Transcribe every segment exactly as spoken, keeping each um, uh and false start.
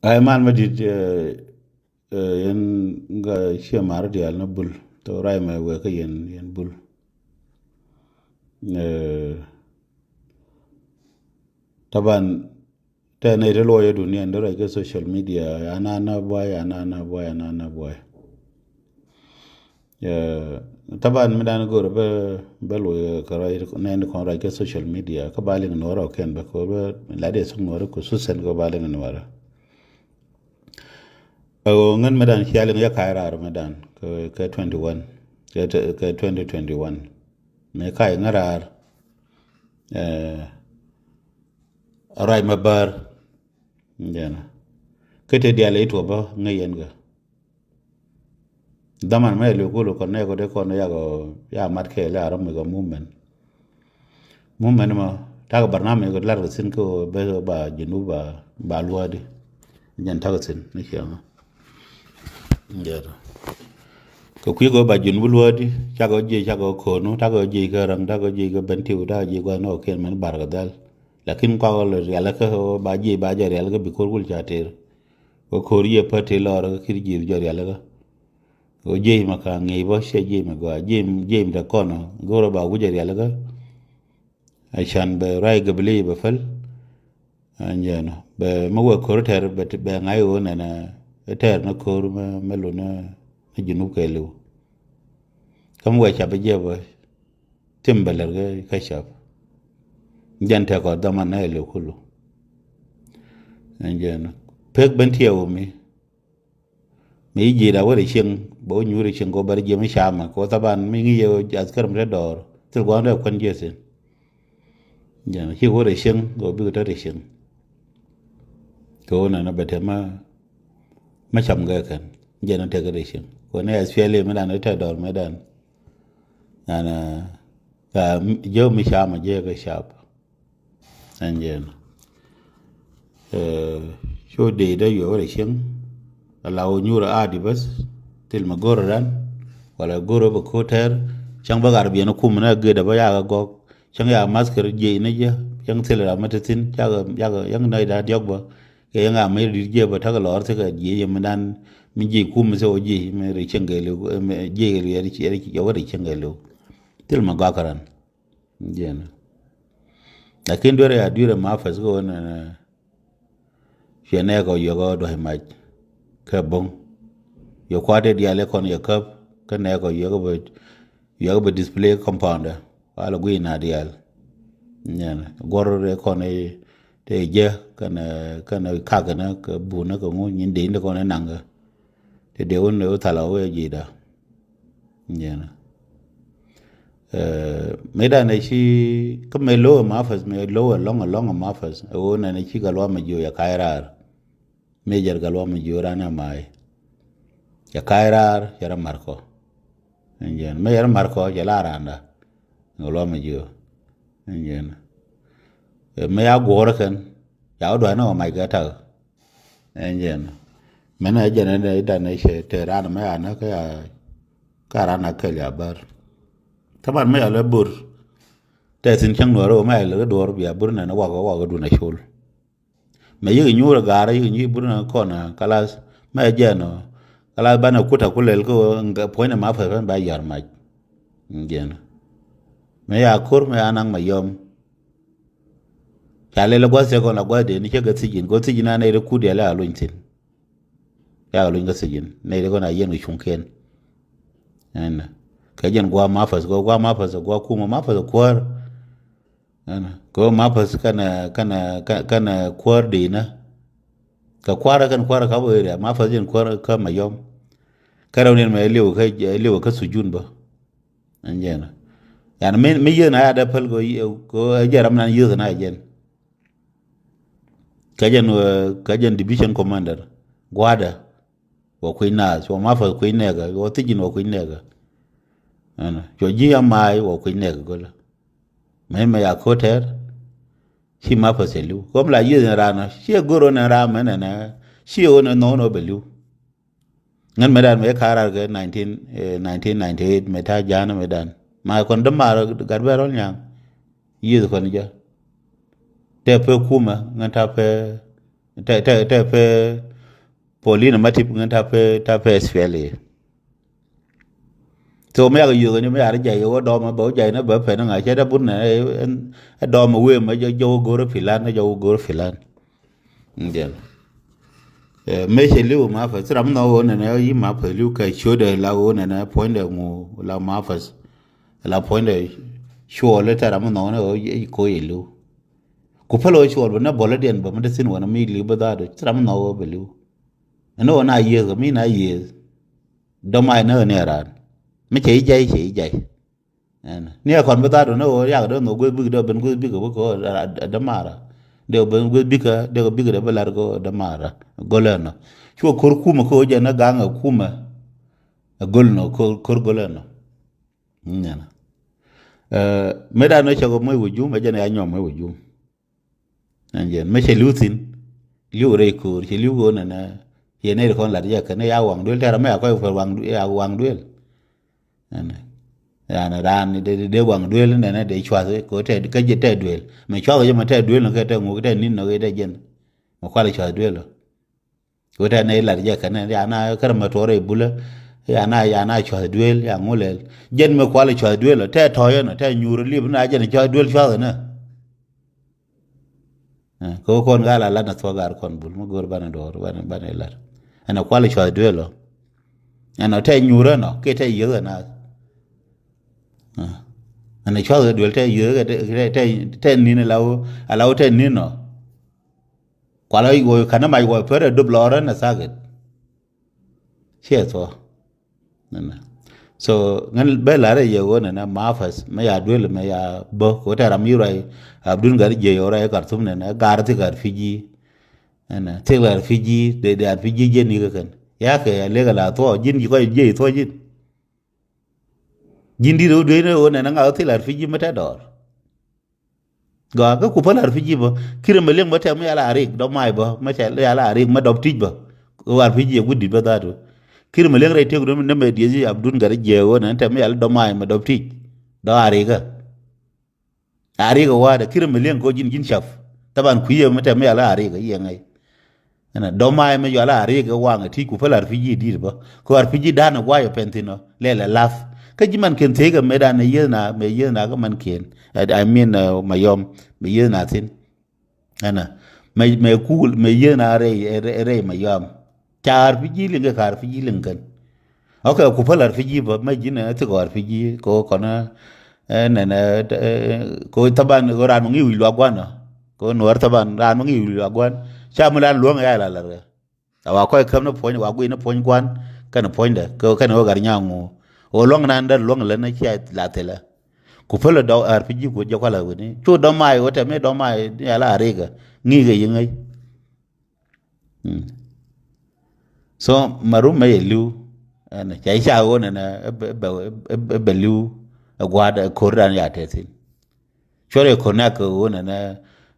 Ay man ma dit, eh, eh, yɛn ga cie mar dial na bul. To ray ma wek yɛn, yɛn bul. Eh, taban, tɛ ne te luɔyɛ duniya, ndɛ rɔy kɛ social media, ana na buay, ana na buay, ana na buay. Eh, taban mi dan gor bɛ, bɛ luɔyɛ kɛ rɔy, nɛ ni kɔn rɔy kɛ social media, kɛ ba liŋ nuɔrɛ kɛn bɛ kor bɛ la de suk nuɔrɛ ku susen kɛ ba liŋ nuɔrɛ. Ɛ ŋän mi dan cia liŋ yɛ ka̱y raar mi dan kɛ, kɛ twenty one, kɛ, kɛ twenty twenty one. Mi ka̱y ŋä raar, eh, ruac ma bär. Jɛn. Kä te dial i̱ tuɔpä ŋäc yɛn kɛ. Dhaman mɛ liw kul kɔn nɛ kɔ dee kɔn yak, yak mat kɛɛl yak rɔ mɛ kɛ movement. Movement mɔ, takɛ barnamij kɛ lar kɛ thin kä bɛ ba Junub ba, ba luaadi. Jɛn takɛ thin ni ciɛ mɔ. Jɛn. Kɛ kui̱ kɛ ba Junub luaadi, cakɛ jiɛc, cakɛ ko̱nu, takɛ jiɛc kɛ raŋ, takɛ jiɛc kɛ Bentiu, takɛ jiɛc gua̱n ɔ kɛn mɛn bar kɛ dhal. Lakin kɔakɔ lɛ rialikä ba jiɛc ba jɛ rialikä bi ko̱r kul ca ter. Kɛ ko̱r yɛ pä te lɔr kɛ kir jiɛc jɛ rialikä. Kɛ jiɛc ma ka ŋi̱i̱c bä cɛ jiɛc ma gɔaa. Jiɛc, jiɛc mi te kɔn go̱rä ba wi̱c jɛ rialikä. Acan bɛ ruac gabili bɛ päl. Anjɛn bɛ mi wek ko̱r tɛr bɛ, bɛ ŋa̱c ɣöö nɛnɛ tɛr ni ko̱r mi, mi lun ni Junub kɛɛliw. Kä mi wek cap bɛ jiɛp bä. Tim bɛ lɛr kɛ kä cap. Jɛn tɛkɔ dhaman nɛ liw kulu. Ɛn jɛn pek ben tiɛw mi. Mi ji̱ ji̱ da wä ri cieŋ bɛ wä nyuur ri cieŋ kɔ bɛ ri jiɛ mi camɛ kɔ thaban mi ŋi̱ yɛ askär mi te dɔɔr thil gua̱n rɛ kuän jiɛ thin. Jɛn ci wä ri cieŋ kɔ bikɛ te ri cieŋ. Kɛ wä nɛnɛ bɛ te ma, ma cam gɛ kɛn. Jɛn tɛk ri cieŋ kɔ ni S P L A mi dan te dɔɔr mi dan. Nana ka jiö mi cam a jiö kɛ cap. Ɛn jɛn. Cu dee dee yuɛ wä rɛ cieŋ. Ala wä nyuur a di bäth thil ma go̱r ran wala go̱r bä ko tɛr. Cäŋ bä gar biɛn kum na gëdä bä yakɛ gɔk. Cäŋ ya maskir jiɛc ni jɛ cäŋ thil ram mi ti thin cakɛ yakɛ yäŋ nɛy da diɔk bä. Kɛ yäŋ a mi dit jiɛ bä takɛ lɔɔr thikɛ jiɛc yɛ mi dan mi jiɛc kum mi thikɛ jiɛc mi ri cieŋ kɛ liw jiɛc kɛ liw yɛ wä ri cieŋ kɛ liw. Thil ma gɔak ran. Jɛn. Lakin duer ya duer ma fas ko na, na. Cɛ nɛ ko yɔk duai mac. Kɛ boŋ. Yɔ kuat dial kɔn yɛ käp kä nɛ ko yɔk bɛ, yɔk bɛ display compound. Wala gui na dial. Jɛn. Gɔr kɔn te jɛ kɛn, kɛn kak na kɛ bun kɛ ŋu nyin de inde kɔn naŋ kɛ. Te de wun wä thala wä ji̱ da. Jɛn. Mëë dan ɛ ci kä mëë lo̱w ɛ mafäth mëë lo̱w ɛ lɔ̱ŋ ɛ lɔ̱ŋ ɛ mafäth ɛ ɣöö nɛn ɛ ci Gatluak Majiök yɛ ka̱c raar. Mëë jɛr Gatluak Majiök ran ɛ ma̱a̱c. Yɛ ka̱c raar yɛ rɔ ma̱r kɔ. Ɛn jɛn mëë yɛ rɔ ma̱r kɔ cɛ la randa. Gatluak Majiök. Ɛn jɛn. Mëë ya guɔ̱ɔ̱r kɛn ya wä dua̱c ni ɣɔ̱ mac kɛ ta̱k. Ɛn jɛn. Mɛn ɛ jɛn ɛ dan ɛ cɛ te ran mɛ anä kä ya kä ran a kɛl ya bär. Thaban mɛ ya lɛ bur. Tɛ thin cäŋ nuɔr ɣä mɛ ya lɛ duɔr bia bur nɛn wakɛ wakɛ dun a col. Mɛ yik nyuur a gaar yik nyuur bur nɛn kɔn a kalas mɛ jɛn ɔ. Kalas banɛ kut a ku lɛl kä puɔ̱ny nɛ ma pɛth bä yar mac. Jɛn. Mɛ ya kor mɛ ya naŋ ma yɔm. Ca lɛl a gua̱th cɛ kɔn a gua̱th den cɛ kɛ thijin kɔ thijin a nɛy ri kut yɛl a luny thin. Ya kɛ luny kä thijin nɛy ri kɔn a yɛn kɛ cuŋ kiɛn. Ɛn kɛ jɛn gua̱ ma päth kɔ gua̱ ma päth gua̱ kumä ma päth kuäär. Ɛn kɛ ma päth kɛn kɛn kɛn kuäär dinä. Kɛ kuäär kɛn kuäär ka wä area ma päth jɛn kuäär kä ma yɔm. Kɛ rɛw nin mɛ liw kä liw kä sujun bä. Ɛn jɛn. Yan mi mi yeth na ya dee päl kɛ kɛ jɛ ram nan yeth na jɛn. Kä jɛn kä jɛn division commander gua̱dɛ. Wä kui̱ naath wä ma päth kui̱ nɛɛkä wä thijin wä kui̱ nɛɛkä. Ɛn cuɔ ji̱ ya ma̱a̱y wä kui̱ nɛɛkä gölä. Mɛ mɛ ya ko̱tɛr. Ci ma päth cɛ li̱w kom la yeth ni raan ci ɛ go̱r ɣän ni raan mɛ nɛnɛ. Ci ɣän ni nhɔn ɣä bɛ li̱w. Ŋän mɛ dan mɛ ka̱ raar kɛ nineteen, eh, nineteen ninety eight mɛ ta̱ ja̱a̱n mɛ dan ma kɔn dämaar gat bɛ rɔl nyaŋ. Yieth kɔn jɛ tɛ pɛ kumɛ ŋän ta̱ pɛ Tɛ tɛ tɛ pɛ Paulina Matip ŋän ta pɛ ta pɛ S P L A. So mi yak yio̱k ni mi yar jay wä dɔm bä jay ni bä pɛ ni ŋa cɛ dɛ bun ni ɛ dɔm wee mɛ jɛ jɛ wä go̱r filan ni jɛ wä go̱r filan. Jɛn. Ɛ, mëë cɛ li̱w ma pɛ, thil ram nhɔk ɣöö nɛnɛ yi ma pɛ li̱w kɛ ciötdɛ la ɣöö nɛnɛ puɔ̱nydɛ ŋu la ma pɛ. La puɔ̱nydɛ cuɔl i̱ tɛ ram nhɔk ni ɣöö yi koc ɛ li̱w. Ku päl ɣöö cuɔl bä nɛ bɔlä diɛn bä mi te thi̱n wänä mi li̱w bä dhaat ɣöö thil ram nhɔk ɣöö bɛ li̱w. Ɛn ɣöö na yiëëth kɛ mi na yiëëth. Dɔ̱mac ni ɣän i̱ raan. Mi cɛ i̱ jay cɛ i̱ jay. Ɛn ni ɛ kɔn bi thaat wä ni ɣöö yak dee nhök gueth bik dee ben gueth bik bä kɛ ɣöö dee mara. Dee ben gueth bik dee kɛ bik dee bä lar kɛ ɣöö dee mara. Gölä nɔ. Cuɔ ko̱r kumɛ kɛ ɣöö jɛn ni gaŋ ɛ kumɛ. Ɛ göl nɔ ko̱r ko̱r gölä nɔ. Nɛnɛ. Ɛ mëë dan nɔ cɛ kɛ moc wä jum ɛ jɛn ya nyɔm moc wä jum. Ɛn jɛn mi cɛ li̱w thi̱n. Li̱w rɛy köör cɛ li̱w kɛ ɣöö nɛnɛ. Yɛn nɛy ti kɔn lat jɛ kɛn ya waŋ duel tɛrɛ mi ya kɔc kuɛl waŋ du- ya waŋ duel. Ɛn yani raan dee dee waŋ duel nɛnɛ dee cuath kɛ ɣöö tɛ kä jɛ tɛ duel mi cuath kɛ jɛ mi tɛ duel nɔ kɛ tɛ ŋuk tɛ ni̱n nɔ kɛ tɛ jɛn. Mi kual cuath duel ɔ. Kɛ ɣöö tɛ nɛy lat jɛ kɛn ya na kärɛ mɛ tuɔɔr rɛy bulä. Ya na ya na cuath duel ya ŋu lɛl. Jɛn mi kual cuath duel ɔ tɛ tɔ̱ yɛn ɔ tɛ nyuur liep na jɛn cuath duel cuath ɛnɛ. Ɛ, kɛ ɣöö kɔn gal a lat ni thuɔ̱k gar kɔn bul mi go̱o̱r banɛ do̱r banɛ banɛ lat. Ɛn ɛ kual cuath duel ɔ. Ɛn ɔ tɛ nyuur ɛn ɔ kiɛ tɛ yieth ɛn a. Ɛ, ɛn ɛ cuath duel tɛ yieth kɛ tɛ tɛ tɛ ni̱n ala ɣöö ala ɣöö tɛ ni̱n ɔ. Kual ɣöö kanɛ mac wä pär ɛ dup lɔɔr ɛn ɛ thakit. Ciɛ thuɔ̱k. Nɛnɛ. So ŋän bɛ la̱r ɛ yɛ ɣöö nɛnɛ ma fas mɛ ya duel mɛ ya bä kɛ ɣöö tɛ ram mi ruac Abdul Gani jiɛc ɣöö ruac Kartum nɛnɛ gar thik ar Fiji. Nɛnɛ thik ar Fiji dee dee ar Fiji jiɛn ni kɛ kɛn. Ya kɛ ya lek ala thuɔ̱k ji̱n ji̱ kɔc jiɛc thuɔ̱k ji̱n. Ji̱n di̱t ɣöö duec ni ɣöö nɛnɛ ŋa̱k thil ar Fiji mi tɛt dɔɔr. Gɔaa kä ku päl ar Fiji bä kirɛ mɛ liŋ bä tɛm mi yala arik dɔp mac bä mɛ tɛm yala arik mɛ dɔp ti̱c bä. Ɣöö ar Fiji ɛ gui̱t di̱t bä dhaatu. Kirɛ mɛ liŋ rɛy tiek dun ni mɛ dieth yi Abdul Gani jiɛk ɣöö nɛnɛ tɛm mi yala dɔp mac mɛ dɔp ti̱c. Dɔp arikä. Arikä wa̱a̱dɛ kirɛ mɛ liɛŋ kɛ ɣöö ji̱n ji̱n cap. Thaban kui̱ yɛ mi tɛm mi yal arikä yɛ ŋäc. Ɛnɛ dɔ̱ma̱a̱ mi yal arikä waŋɛ ti̱c ku päl ar pi̱c ji̱ di̱t bä kɛ ar pi̱c ji̱ da̱n ɛ gua̱a̱c ɛ pɛn thi̱n ɔ lɛl ɛ la̱th. Kä ji̱ man ken thiec kɛ mëëdan ɛ yieth na mëë yieth na kä man ken. I mean, mayɔm mëë yieth na thi̱n. Ɛnɛ mɛ mɛ kuul mɛ yieth na rɛy rɛy mɛ yɔam. Ca ar pi ji̱ liŋ kɛ ka ar pi ji̱ liŋ kɛn. Ok, ku päl ar pi ji̱ bä mɛ ji̱n ɛ thik ar pi ji̱ ko kɔn ɛ nɛn ɛ ko thaban ko ran mɛ ŋi̱i̱c wi̱i̱ luak guan ɔ. Ko nuɔr thaban ran mɛ ŋi̱i̱c wi̱i̱ luak guan. Ca mi ran luäŋ ya la lar kɛ. A wa kɔc käm ni puɔ̱ny wa guiy ni puɔ̱ny guan kɛn puɔ̱nydɛ kɛ kɛn wä gar nyaŋ ŋu. Ɣöö luäŋ nan däl luäŋ län cia la thilɛ. Ku pälɛ dɔk ar pi ji̱ ku jɛ kualɛ wi̱ni cu dɔ̱ma̱a̱c ɣöö tɛm i̱ dɔ̱ma̱a̱c ni ala arikä ŋi̱i̱kɛ yiŋäc. So ma rum mɛ yɛ li̱w ɛn ca ca ɣöö nɛnɛ ɛ bɛ li̱w ɛ gua̱a̱t ɛ ko̱r dan ya tɛthin. Cuɔr ɛ ko̱r nɛk kɛ ɣöö nɛnɛ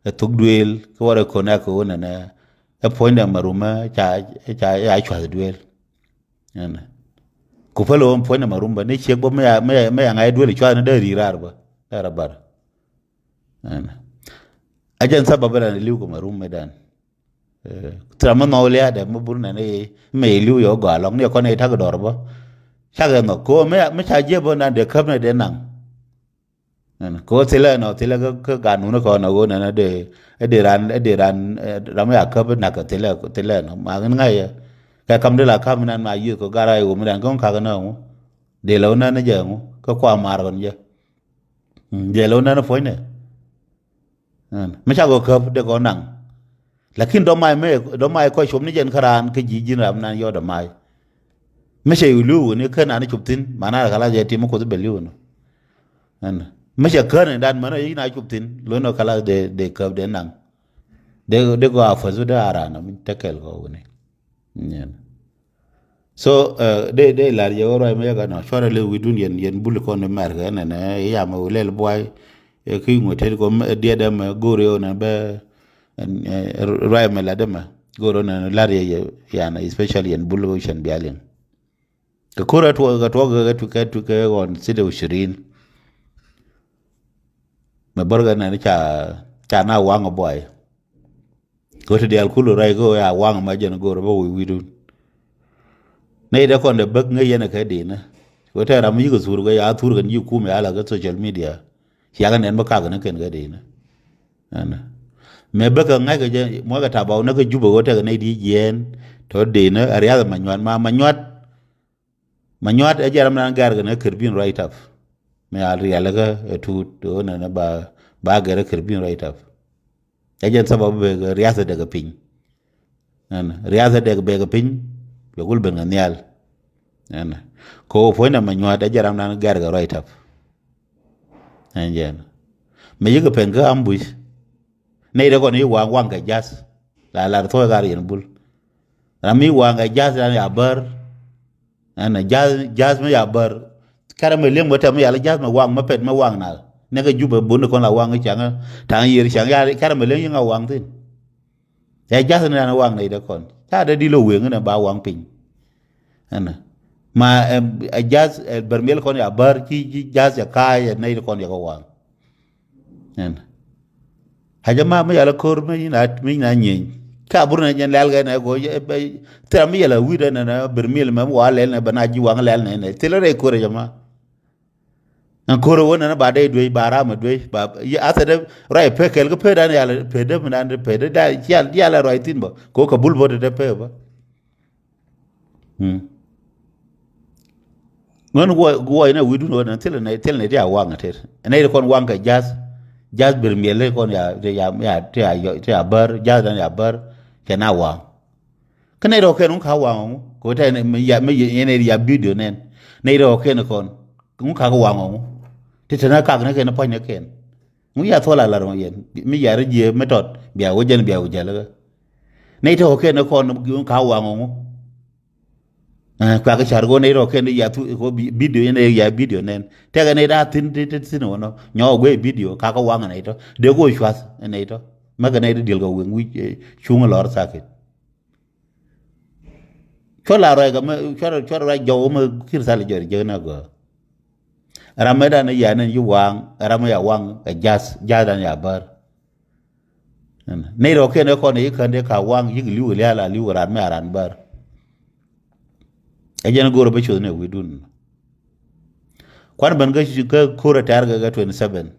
ɛ thuk duëël kä wär ɛ ko̱r nɛk kɛ ɣöö nɛnɛ ɛ puɔ̱nydɛ ma rum ɛ ca ca ya cua̱th duëël. Ɛn ku päl ɣöö puɔ̱nydɛ ma rum bä ni ciek bä mɛ ya mɛ ya ŋa̱c duëël cua̱th ni dee ri̱i̱ raar bä dee rɔ bär. Ɛn a jɛn thabab bä dan li̱w kɛ ma rum mɛ dan. Thil ram mi nhɔk lia̱a̱dɛ mi bur nɛn i̱ mɛ i̱ li̱w yɛ wä gɔaa lɔ̱ŋ ni ɛ kɔn i̱ ta̱k dɔr bä. Cakɛ nhɔk ko mi mi ca jiɛ bä nan dee käp nɛ dee naŋ. Ko thilɛ nɔ thilɛ kä kä ganun kɔn ɛ wä nɛn ɛ dee ɛ dee ran ɛ dee ran ram ya käp nak thilɛ thilɛ nɔ ma ŋin ŋa̱c yɛ. Kɛ kam dee la käp mi nan ma yiëth kɛ gar a i̱ wä mi dan kä ŋun kakä nɛ ŋu. Dee lɛ wä nɛn ɛ jɛ ŋu kä kua mar kɔn jɛ. Jɛ lɛ wä nɛn ɛ puɔ̱nydɛ. Mi ca gɔ käp dee gɔ naŋ. Lakin dɔ̱ma̱a̱c mëë dɔ̱ma̱a̱c kɔc cuɔp ni jɛn kä raan kä ji̱ ji̱n ram nan yɔt dɔ̱ma̱a̱c. Mi cɛ li̱w ni kän an cop thi̱n man a kala jɛ tim mi kuoth bɛ li̱w ni. Mi cɛ kän in dan män a yic na cop thi̱n lo̱n ɔ kala dee dee käp dee naŋ. Dee dee gɔ a fäth dee a raan ɔ min tekɛl gɔ wuni. Nyin. So dee dee lar yɛ wä ruac mɛ yɛ gan ɔ cuarɛ lɛ wi̱dun yɛn yɛn bul kɔn mɛr kɛ nɛnɛ yam wä lɛl buay. Ɛ ki ŋuɛ tet kɔ diɛt ɛmɛ go̱o̱r yɛ wä nɛ bɛ ruac mɛ lat ɛmɛ go̱o̱r wä nɛ lar yɛ yɛ yan especially yɛn bul wä cɛn bia liŋ. Kɛ ko̱r ɛ tuɔk kɛ tuɔk kɛ tuɔk kɛ tuɔk kɛ ɣɔn thit ɛ wä cirin. Mɛ bär kɛ nɛn ca ca na waŋ ɛ buay. Kɛ ɣöö ti diaal kulu ruac kɛ ɣöö ya waŋ ma jɛn go̱o̱r bä wi̱i̱ wi̱i̱dun. Nɛy dee kɔn dee bäk ŋäc yɛn ɛ kɛ di̱i̱nä. Kɛ ɣöö tɛɛr ram mi cikɛ thur kɛ ya thur kɛn ji̱ kumɛ ya la kä social media. Ciakɛ nɛn bä kak ni kɛn kɛ di̱i̱nä. Ɛnɛ. Mëë bäkɛ ŋa̱ckɛ jɛ muɔckɛ tap bawunä kä Jubɛ ɣöö tekɛ nɛy di̱i̱t jiɛɛn tɔ̱ di̱i̱nä a riath ɛ Manyuat ma Manyuat. Manyuat ɛ jɛ ram nan gɛr kɛn ɛ kër bin ruac tap. Mëë a rialikä ɛ tuut ɣöö nɛnɛ ba ba gɛr ɛ kër bin ruac tap. Ɛ jɛn sabab bɛ riath ɛ dɛk ɛ piny. Ɛn riath ɛ dɛk bɛ kɛ piny bɛ kul ben kɛ nhial. Ɛn kɛ ɣöö puɔ̱nydɛ Manyuat ɛ jɛ ram nan gɛr kɛ ruac tap. Ɛn jɛn mëë yikɛ pɛn kä ambush. Nɛy dee kɔn i̱ waŋ waŋ kɛ jath la lar thuɔ̱k kar yɛn bul. Ram mi waŋ kɛ jath dan ya bär. Ɛn jath jath mi ya bär. Kɛrɛ mi li̱em kɛ tɛm mi yal jath mi waŋ mi pɛt mi waŋ nal. Nɛkɛ Jubɛ bun kɔn la waŋ i̱ caŋ taŋ yiër caŋ ya kɛrɛ mi li̱em yiŋ a waŋ thin. Ɛ jath ni dan waŋ nɛy dee kɔn ca dee dil ɔ weŋ ni ba waŋ piny. Ɛn ma ɛ jath ɛ bär miɛl kɔn ya bär ci ci jath ya ka̱a̱c ɛ nɛy dee kɔn ya kɛ waŋ. Ɛn. Haja ma mi yala kor mi na mi na nyeny. Ka bur na jɛn lɛl gɛ na go thira mi yala wida na na bir mil ma wa lɛl na bana ji wang lɛl na ne. Thila rɛ kor jama. An kor wona na ba dai doi ba rama doi ba ya asa da rɛ pe kel ko pe dan yala pe da mi dan pe da da yala yala rɛ tin ba. Ko ka bul bo da pe ba. Ŋän guɔ guɔ inɛ wi̱dun ɣän thilɛ nɛy thilɛ nɛy ti a waŋ a tet. Nɛy ti kɔn waŋ kɛ jath jath bir miɛl ti kɔn ya ti ya ya ti ya yɔ ti ya bär jath dan ya bär. Kɛ na waŋ kä nɛy rɔ kɛn ŋun ka waŋ ŋu kɛ wä tɛ mi ya mi ya nɛy ya bidio nɛn. Nɛy rɔ kɛn kɔn ŋun ka waŋ ŋu ti te na kak ni kɛn pua̱ny ni kɛn. Ŋu ya thuɔl a lar mɔ yɛn mi ya ri jiɛ mi tɔt bia wä jɛn bia wä jäl kä. Nɛy tɔk kɛn kɔn ka waŋ ŋu. Kuak car kɔ nɛy tɔk kɛn ya thu kɔ bidio yɛn ya bidio nɛn tɛkɛ nɛy da thin ti ti thin wä nɔ nyɔk guɛ bidio ka kɛ waŋ nɛy tɔ dee kɔ cuath nɛy tɔ. Mɛ kɛ nɛy ti diel kɛ wiŋ wi̱c cuŋ lɔr thakit. Cuɔr la ruac kɛ mɛ cuɔr cuɔr ruac jɔw mɛ kir thal jɔr jek na gɔɔ. Ram mɛ dan ya nɛn yi waŋ ram mɛ ya waŋ ɛ jath jath dan ya bär. Nɛy rɔ kɛn kɔn yi kän de ka waŋ yik li̱w lial a li̱w ran mɛ a ran bär. Ɛ jɛn go̱r bä cuth nɛ wi̱dun. Kuan ben kä kä ko̱r ɛ tɛr kɛ kɛ twenty seven.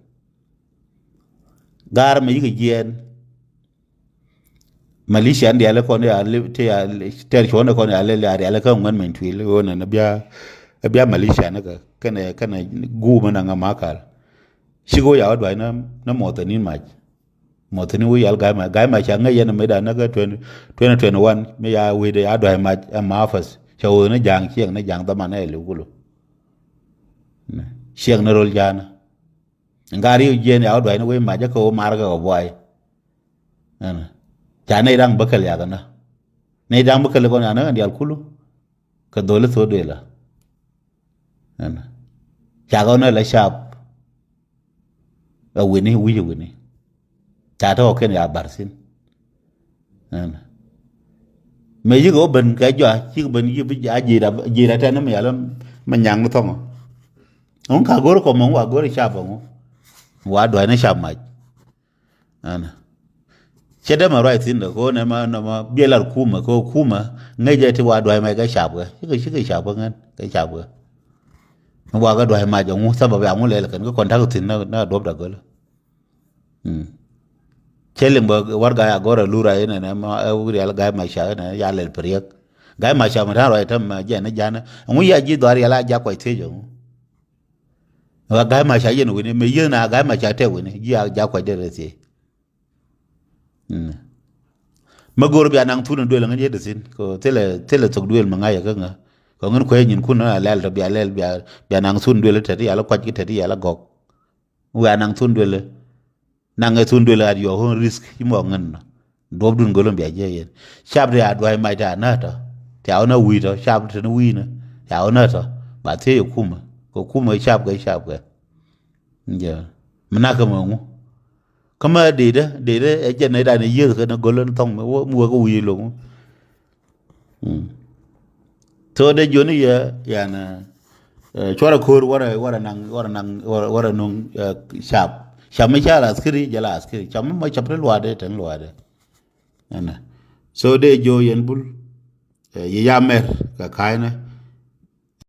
Gaar mɛ yik jiɛɛn. Malaysia ni rialikä kɔn ya li ti ya li tɛr cuɔn kɔn ya li ya rialikä ŋuɛn mɛn tuil ɣöö nɛn bia bia Malaysia ni kɛ kɛnɛ kɛnɛ guum ni ŋa makal. Cik ɣöö ya wä duac ni ni muɔthɛ ni mac. Muɔthɛ ni wä yal ga̱a̱c mac ga̱a̱c mac ca ŋäc yɛn mi dan ni kɛ twenty twenty twenty one mi ya wecdɛ ya duac mac ɛ ma office cɛ ɣöö ni ja̱a̱ŋ ciɛŋ ni ja̱a̱ŋ dhaman ɛ liw kulu. Ciɛŋ ni rol ja̱a̱n. Ŋa̱r i̱ jiɛn ya wä duac ni wec mac ɛ kɛ ɣöö mar kɛ kɛ buay. Ɛn ca nɛy da̱ŋ bäkɛl yakɛ nä nɛy da̱ŋ bäkɛl kɔn yakɛ nä kɛn diaal kulu. Kɛ dholi thok duëlä. Ɛn ca kɛ wä nä lɛ cap. Ɛ wini wi̱c ɛ wini ca tɔk kɛn ya bar thi̱n. Ɛn mëë yikɛ wä ben kɛ jɔa cikɛ ben yi bi a ji̱i̱r a ji̱i̱r a tɛn ni mi yalä mi nyaŋ ni thɔŋɔ. Ŋun ka go̱r kɔmɔ ŋu a go̱r cap ŋu. Wa dua̱c ni cap mac. Ɛn cɛ dee ma ruac thi̱n dee ko nɛ ma nɛ ma biɛ lar kumɛ ko kumɛ ŋäc jɛ ti wa dua̱c mac kɛ cap kɛ cikɛ cikɛ cap kɛ ŋän kɛ cap kɛ. Wa kɛ dua̱c mac ŋu thabab ya ŋu lɛl kɛn kɛ kɔn ta̱k thi̱n na duɔ̱p da gölä. Cɛ liŋ bä warɛga ya gɔr a lura inɛ nɛ ma ɛ wuri ala ga̱a̱c ma ca inɛ ya lɛl piriɛk. Ga̱a̱c ma ca ma ta̱a̱ ruac täm ma jɛn ni ja̱n ŋu ya ji̱ dhɔaar yɛl a jak kuac thiec ŋu. Wa ga̱a̱c ma ca yɛn wini mi yieth na ga̱a̱c ma ca tɛk wini ji̱ a jak kuac dee rɛ thiec. Mä go̱o̱r bia naŋ thun in duël ŋän yet ithin kɛ thilɛ thilɛ thok duël mi ŋa̱c ɛ kä ŋä. Kɛ ŋän kuec nyin kun a lɛl tɔ bia lɛl bia bia naŋ thun duël tɛt yal kuac ki tɛt yal gɔk. Wia naŋ thun duël. Naŋ ɛ thun duël at your own risk ci mɔ ŋän nɔ. Duɔpdun go̱l in bia jiɛ yɛn cap ti a dua̱c mac ti a nä tɔ. Ti a wä nä wi̱i̱ tɔ cap ti ni wi̱i̱ ni ti a wä nä tɔ. Ba thiec ɛ kumä kɛ kumä cap kɛ cap kɛ. Jɛ mi nak kä mɛ ŋu. Kä mɛ dee dee dee dee ɛ jɛn ɛ dan ɛ yieth kɛ ni go̱l in thɔŋ mi wä mi wä kä wi̱i̱ loŋ. Tho dee joni yɛ yan cuarɛ ko̱r warɛ warɛ naŋ warɛ naŋ warɛ nuŋ cap. Cap mi ca la askiri jɛ la askiri cap mi mɔ cap ti luaadɛ tɛn luaadɛ. Ɛnɛ. So dee jiö yɛn Bul, yɛ ya mɛr kɛ ka̱a̱cnɛ.